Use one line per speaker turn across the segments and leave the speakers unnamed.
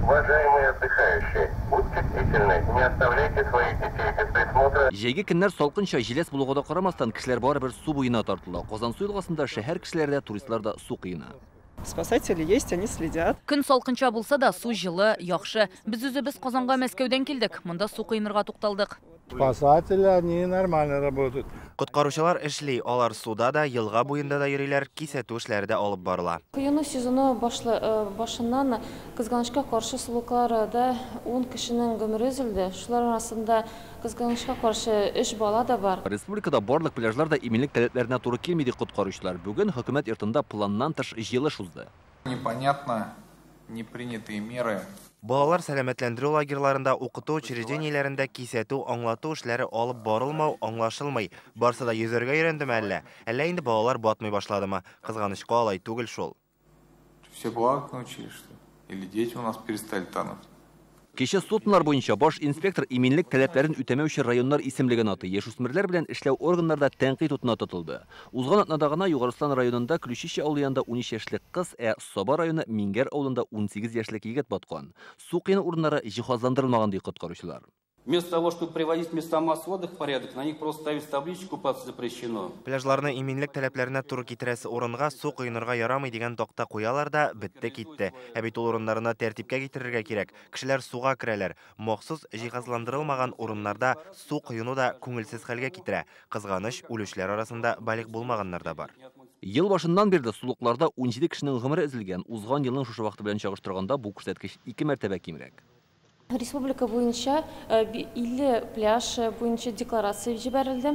Уважаемые отдыхающие, будьте бдительны, не оставляйте своих детей без присмотра.
Җәйге көннәр салкынча, җиләс булуга да карамастан, кешеләр барыбер су буена тартыла. Казансу елгасында шәһәр кешеләре дә, туристлар да су коена.
Спасатели есть, они следят.
Көн салкынча булса да, су җылы, яхшы. Без үзебез Казанга Мәскәүдән килдек. Монда су коенырга тукталдык.
Спасатели, они нормально работают.
Коткаручылар эшли, алар суда да, елга буенда да йөриләр, кисәтү эшләре дә алып барыла.
Коену сезоны башыннан, кызганычка каршы, сулыкларда 10 кешенең гомере өзелде. Шулар арасында, кызганычка каршы, 3 бала да бар.
Республикада барлык пляжлар да иминлек таләпләренә туры килми, ди коткаручылар. Бүген хөкүмәт йортында планнан тыш җыелыш узды.
Непонятно, не принятые меры.
Балалар сәламәтләндерү лагерьларында, укыту учреждениеләрендә кисәтү, аңлату эшләре алып барылмау аңлашылмый. Барсы да йөзәргә өйрәндеме әллә? Әллә инде балалар батмый башладымы? Кызганычка, алай түгел шул.
Все плавать научились, что ли? Или дети у нас перестали тонуть?
Кече суднолар буенча баш инспектор иминлек таләпләрен үтәмәүче районнар исемлеген атый. Яшүсмерләр белән эшләү органнарда тәнкыйть утына тотылды. Узган атнада гына Югары Ослан районында Ключище авылы янында 13 яшьлек кыз, ә Саба районы Миңгәр авылында 18 яшьлек егет баткан. Су коену урыннары җиһазландырылмаган, ди коткаручылар.
Вместо того, чтобы приводить места массового отдыха в порядок, на них просто ставить табличку «Купаться запрещено».
Пляжларны иминлек таләпләренә туры китерәсе урынга «Су коенырга ярамый» дигән такта куялар да, бетте китте. Ә бит ул урыннарны тәртипкә китерергә кирәк. Кешеләр суга керәләр. Махсус җиһазландырылмаган урыннарда су коену да күңелсез хәлгә китерә. Кызганыч, үлүчеләр арасында балигъ булмаганнар да бар.
Ел башыннан бирле сулыкларда 17 кешенең гомере өзелгән. Узган елның шушы вакыты белән чагыштырганда, бу күрсәткеч ике мәртәбә кимрәк.
Республика буенча 50 пляж буенча декларация җибәрелде.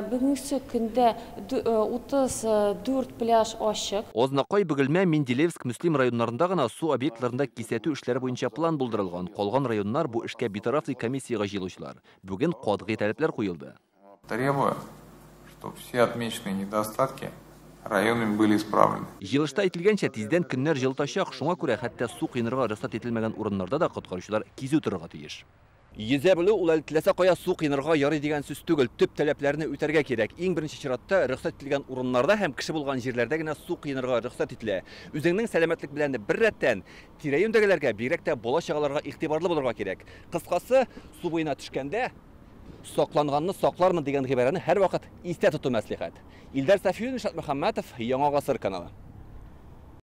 Бүгенге көндә 34 пляж ачык.
Азнакай, Бөгелмә, Менделеевск, Мөслим районнарында гына су объектларында кисәтү эшләре буенча план булдырылган. Калган районнар бу эшкә битараф, ди комиссиягә җыелучылар. Бүген катгый таләпләр куелды.
Требую, чтобы все отмеченные недостатки районами были исправлены.
Җыелышта әйтелгәнчә, тиздән көннәр җылытачак. Шуңа күрә хәтта су коенырга рөхсәт ителмәгән урыннарда да коткаручылар кизү торырга тиеш. Йөзә белү ул әле теләсә кая су коенырга ярый дигән сүз түгел. Төп таләпләрне үтәргә кирәк. Иң беренче чиратта рөхсәт ителгән урыннарда һәм кеше булган җирләрдә генә су коенырга рөхсәт ителә. Үзеңнең сәламәтлек белән беррәттән тирә-юньдәгеләргә, бигрәк тә бала-чагаларга игътибарлы булырга кирәк. Кыскасы, су буена төшкәндә сакланганны саклармын дигән гыйбарәне һәрвакыт истә тоту мәслихәт. Илдар Сафиуллин, Илшат Мөхәммәтов, Яңа Гасыр каналы.